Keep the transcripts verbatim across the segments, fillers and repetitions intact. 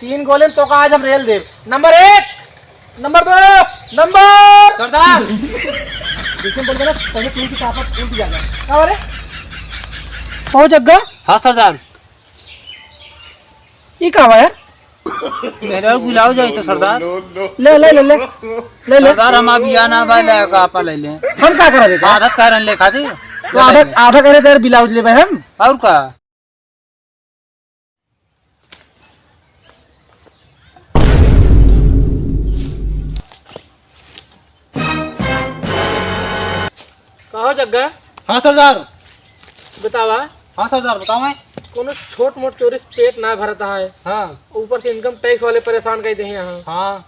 तीन गोली में तोका आज हम रेल देब। नंबर एक, नंबर दो, नंबर सरदार। देखिए, बोल देना, पहले तीन की ताकत उल्टी जाएगा। का बोले? ओ जग्गा। हाँ सरदार। ई का बा यार? मेरा बुलाओ जाए तो सरदार। ले, ले, ले, ले। ले, ले। सरदार, हम अभी आना बा, ले का आपा ले ले। हम का करबे का? आदत कारण ले खातिर। तो आधा, आधा करे तेरे ब्लाउज लेबे हम। और का? कहो जग्गा। हाँ सरदार। बतावा। हाँ सरदार, बतावा। कोनो छोट मोट चोरी से पेट ना भरता है। हाँ। ऊपर से income tax वाले परेशान कर दे हैं यहाँ। हाँ।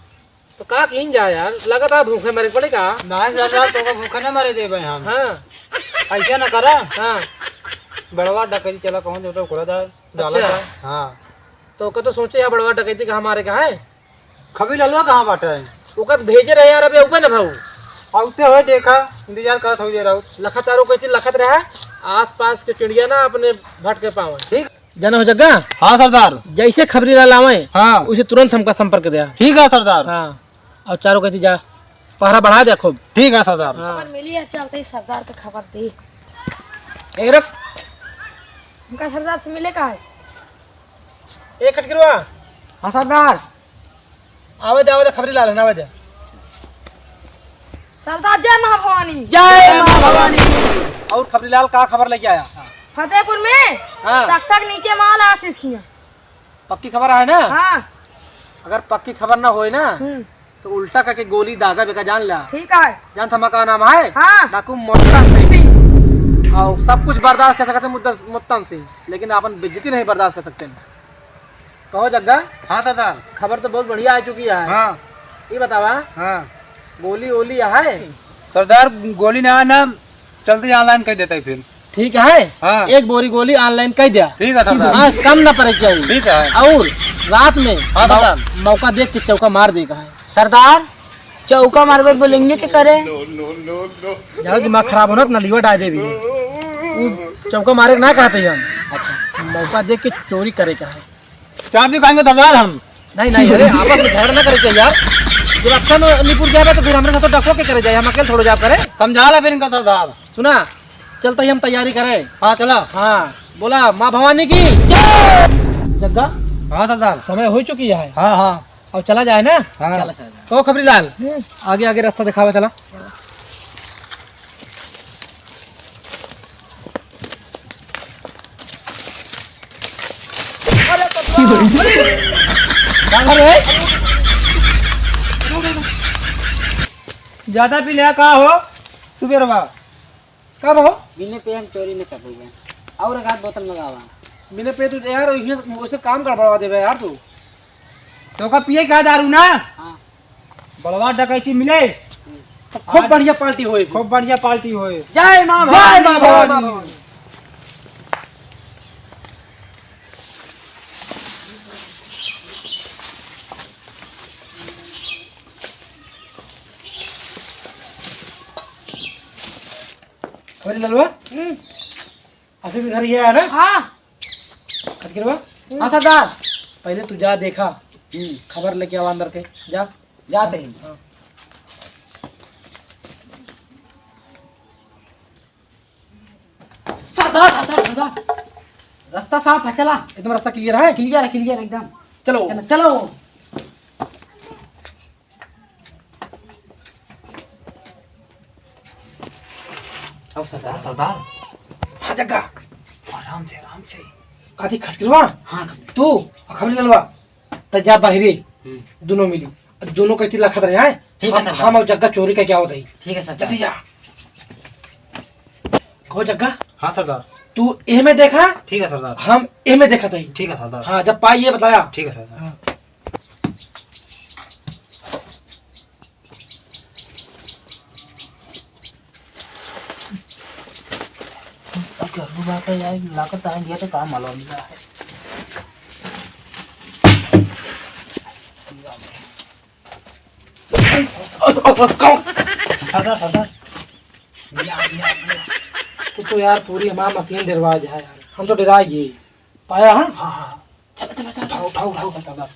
तो का कीन जा यार, लगातार भूखे मरे के पड़े का? नहीं सरदार, तोका भूखे ना मरे देबे हम। हाँ। ऐसे ना करा। हाँ। बड़वा डकैती चला, कौन जो उकड़ा जाए, डाला अच्छा। जाए। हाँ। तो का तो सोचे यार, बड़वा डकैती का हमारे का है? खबरी ललवा कहाँ बाटे? ओका तो भेजे रहे यार, अबे ऊपर ना भाऊ। औते होए देखा, इंतजार करत हो जे रहू। लखत आरो कहती लखत रहा, आसपास के चिड़िया ना अपने भटके पावे। ठीक। जाना हो जग्गा? हाँ सरदार। जैसे खबरी लाल आवे, हाँ। उसे तुरंत हमका संपर्क दे। ठीक है सरदार। हाँ, और चारों कहती जा, पहरा बढ़ा दे खूब। ठीक है सरदार। हाँ। खबर मिली है, चलते ही सरदार के खबर दी। ए, रुक। हमका सरदार से मिले का है? ए, खटकिरवा। हाँ सरदार। आवे दे, आवे दे, खबरी लाल है ना, आवे दे। सरदार जय माँ भवानी। जय माँ भवानी। और खबरी लाल का खबर लेके आया? फतेहपुर में हाँ। तख्ता के नीचे माल आशीष किया। पक्की खबर है ना? हाँ। अगर पक्की खबर ना होए ना, हम्म। तो उल्टा करके गोली दागा बेका जान ला। ठीक है। जान थमा का नाम है? हाँ। डाकू मोटन सिंह। सिंह। और सब कुछ बर्दाश्त कर सकते हैं मुद्दत-, मुत्तन सिंह, लेकिन अपन बेइज्जती नहीं बर्दाश्त कर सकते हैं। कहो जग्गा। हाँ दादा। खबर तो बहुत बढ़िया आ चुकी है। हाँ। ये बतावा। हाँ। गोली ओली है? सरदार, गोली ना, ना, चलते ही online कर देता है फिर। ठीक है? हाँ। एक बोरी गोली online कर दिया। ठीक है सरदार। हाँ, कम ना पड़े चाहिए। ठीक है। और रात में हाँ मौ-, सरदार। मौका देख के चौका मार देगा है। सरदार, चौका मारबे बोलेंगे के करे? ज्यादा दिमाग खराब होना तो नलिवा डाल देबी। उ चौका मारे के ना कहते ही हम। अच्छा। मौका देख के चोरी करे का है। चार दिन कहेंगे सरदार हम। नहीं, नहीं, अरे, आपस में झगड़ा ना करे के यार। जब अच्छा न-, निपुर जाबे तो फिर हमरे साथ तो डकवा के करे जाए, हम अकेले थोड़ो जाब करे। समझा ला फिर इनका सरदार। सुना, चलता ही हम तैयारी करे। हाँ, चला। हाँ, बोला माँ भवानी की जय। जग्गा। हाँ सरदार। समय हो चुकी है। हाँ, हाँ। और चला जाए ना। हाँ। चला सरदार। तो खबरी लाल, हम्म। आगे आगे रास्ता दिखावे चला। का भर है? ज्यादा पी लिया का हो? सुबेरवा। का हो? बिने पे हम चोरी न कर रहे हैं। और एक आध बोतल मंगावा। बिने पे तू यार, ये उसे काम गड़बड़वा देबे यार तू। तो का पिए का दारू ना? हाँ। बड़वा डकैती मिले। तो खूब आज बढ़िया पार्टी होए। खूब बढ़िया पार्टी होए। जय माँ जय भवानी। माँ भवानी। अरे ललवा, हम्म। आशीष के घर ये है ना? हाँ। खटकिरवा? हम्म। हाँ सरदार। पहले तू जा देखा। हम्म। खबर लेके आवा अंदर के। जा। जाते हैं। हाँ। सरदार, सरदार, सरदार। रास्ता साफ है, चला। एकदम रास्ता clear है? Clear है, clear एकदम। चलो। चला, चलो। अब सरदार, सरदार। हाँ, जग्गा। आराम से, आराम से। काती खटकिरवा? हाँ। तू, खबरी ललवा। त जा बाहरी, हम्म। दोनों मिली। दोनों कहती लखत रहे, हैं? ठीक है, हम, सरदार। हम और जग्गा चोरी करके आवत ही। ठीक है, सरदार। जल्दी जा। कहो जग्गा। हाँ, सरदार। तू एह में देखा। ठीक है, सरदार। हम एह में देखत ही। ठीक है, सरदार। हाँ, जब पाई ये बताया। ठीक है, सरदार। हाँ। गर्रू बात है यार, लागत है, ये तो काम मालूम नहीं है। सरदार, सरदार। तू तो यार पूरी हमार मशीन डरवा जा यार, हम तो डरा गए। पाया, हाँ? हाँ, हाँ। चला, चला, चला, उठाओ, उठाओ, उठाओ, सरदार।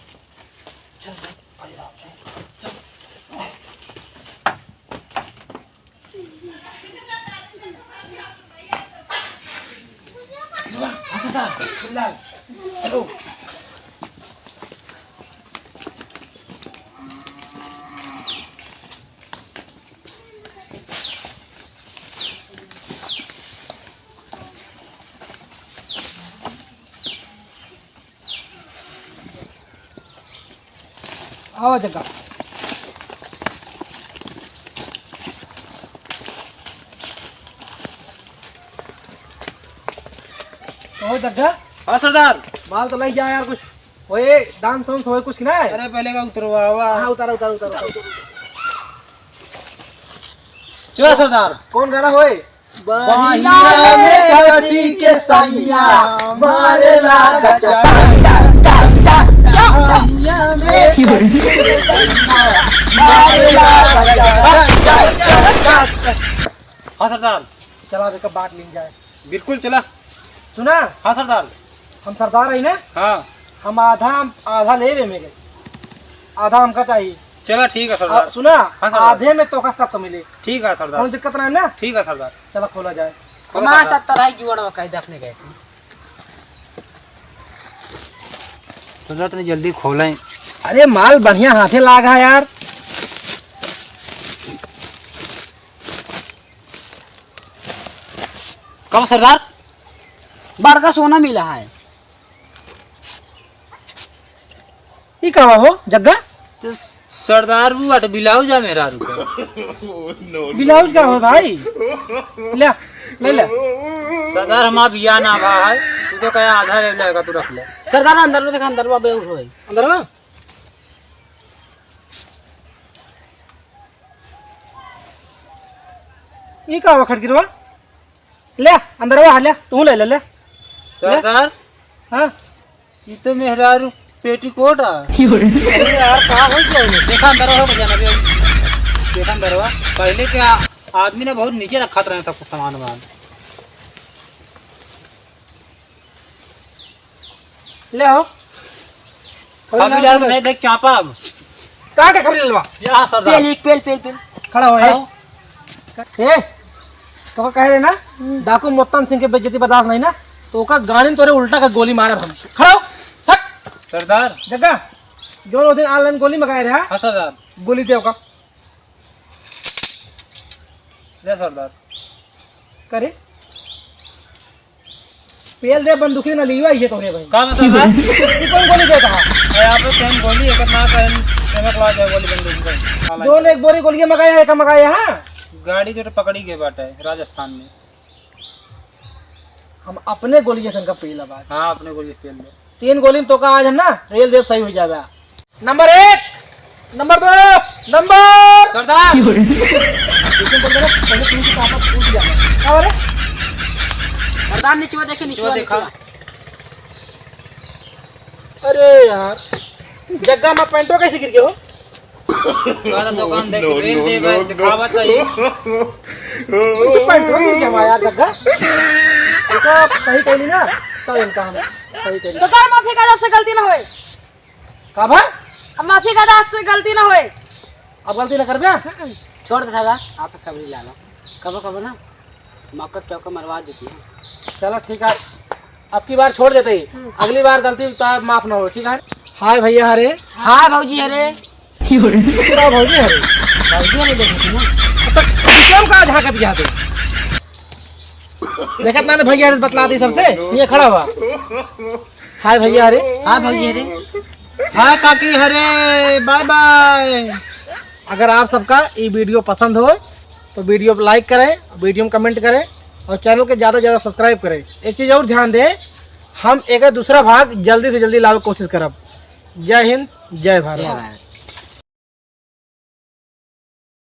आओ जग्गा। आओ जग्गा। हाँ सरदार। माल तो लइ जा यार कुछ। ओए, डांस वांस होए कुछ कि नाहीं? अरे पहले का उतरवावा। हाँ, उतारा, उतारा, उतारा, उतारा। चलो सरदार। कौन गाना होए? बाहिया में कसी के सैया मारेला गजा। बाहिया में कसी के सैया मारेला गजा। हाँ सरदार। चला, अब एक बात लीन जाए। बिल्कुल चला। सुना? हाँ सरदार। हम सरदार है ना? हाँ। हम आधा, आधा लेबे में गए, आधा हमका चाहिए। चला ठीक है सरदार। आ, सुना? हाँ सरदार। आधे में तोका सब मिले। ठीक है सरदार। कौन दिक्कत ना है ना? ठीक है सरदार। चला खोला जाए। खोला हमारा सरदार। सत्तर है जुआड़वा कह दे अपने कैसे। सरदार तनी जल्दी खोलें। अरे माल बढ़िया हाथे लागा है यार। कब सरदार? बड़का सोना मिला है। ई का हो जग्गा? तो सरदार वो अट ब्लाउज है मेहरारू का। ब्लाउज का हो भाई? ले, ले ले। सरदार हमार बिया ना भा है, तू तो कहे आधा ले लेगा, तू रख ले। सरदार अंदर में देखा, अंदर में बेउर होए। अंदर में? ई का हो खटगिरवा? ले, अंदरवा ले, तू ले ले, ले। सरदार? हाँ? ई तो मेहरारू पेटीकोट आ। अरे यार, का हो गया इन्हें? देखा अंदरवा हो गया ना बे। देखा अंदरवा। पहले क्या आदमी ने बहुत नीचे रखा था सब सामान वामान। ले आओ। अभी यार नहीं देख चापा अब। कहाँ के खबरी लेलवा? यहाँ सरदार। पेल, एक पेल, पेल, पेल। खड़ा हो, खड़ा ए। हो। ए, तो का कह रहे ना, हम्म। डाकू मोत्तन सिंह के बेइज्जती बर्दाश्त नहीं ना, तो ओका गाड़ी में तोरे उल्टा का गोली मारब हम। खड़ा हो, हट। सरदार। जग्गा, जो वो दिन online गोली मंगाए रहे, हाँ? हाँ सरदार। गोली दे ओका। ले सरदार। करे? पेल दे बंदूकी ना लियो, ये तोरे भाई। का मतलब है? तू कौन गोली देता है? अरे आप लोग कहीं गोली एक ना कहीं, एमे कला दे गोली बंदूक का। जो एक बोरी गोली मंगाया है, का मंगाया है? गाड़ी जो पकड़ी गई बाटे राजस्थान में। हम अपने गोली जैसन का पेल बा। हाँ, अपने गोली से पेल दे। तीन गोली में तोका आज हम ना रेल देव सही हो जावे। नंबर एक, नंबर दो, नंबर सरदार। लेकिन बंदे ना पहले तीन की ताकत टूट जावे। का बोले? सरदार निचवा देखे, निचवा निचवा देखा। निचवा। अरे यार, जग्गा में पैंटो कैसे गिर गयो? तोरा दुकान देख के बेल दे भाई, दिखावत है ये। उसे पैंटो गिर गया यार जग्गा। ये तो सही कहली ना, तब इनका हम सही कहली। तो कर माफी का, अब से गलती ना होए। का भा? अब माफी का, आज से गलती ना होए। अब गलती ना करबे? हम्म। छोड़ दे साला, आप कबरी ला लो। कबो कबो ना मौका पे चौका मरवा देती है। चलो ठीक है, अब की बार छोड़ देते ही, हम्म। अगली बार गलती तो माफ ना हो, ठीक है? हाय भैया हरे। हाय भौजी हरे। पूरा भौजी हरे। भौजी हरे देखे थे ना। अब तक क्यों का झांकत गया तू? देखत ना भैया हरे बतला दी सबसे, ये खड़ा हुआ। हाय भैया हरे। हाय भौजी हरे। हाय काकी हरे, बाय बाय। अगर आप सबका ये वीडियो पसंद हो तो वीडियो को like करें, वीडियो में comment करें और चैनल के ज़्यादा से ज़्यादा subscribe करें। एक चीज़ और ध्यान दें, हम एक दूसरा भाग जल्दी से जल्दी लावे कोशिश करब। जय हिंद, जय भारत। जय भारत।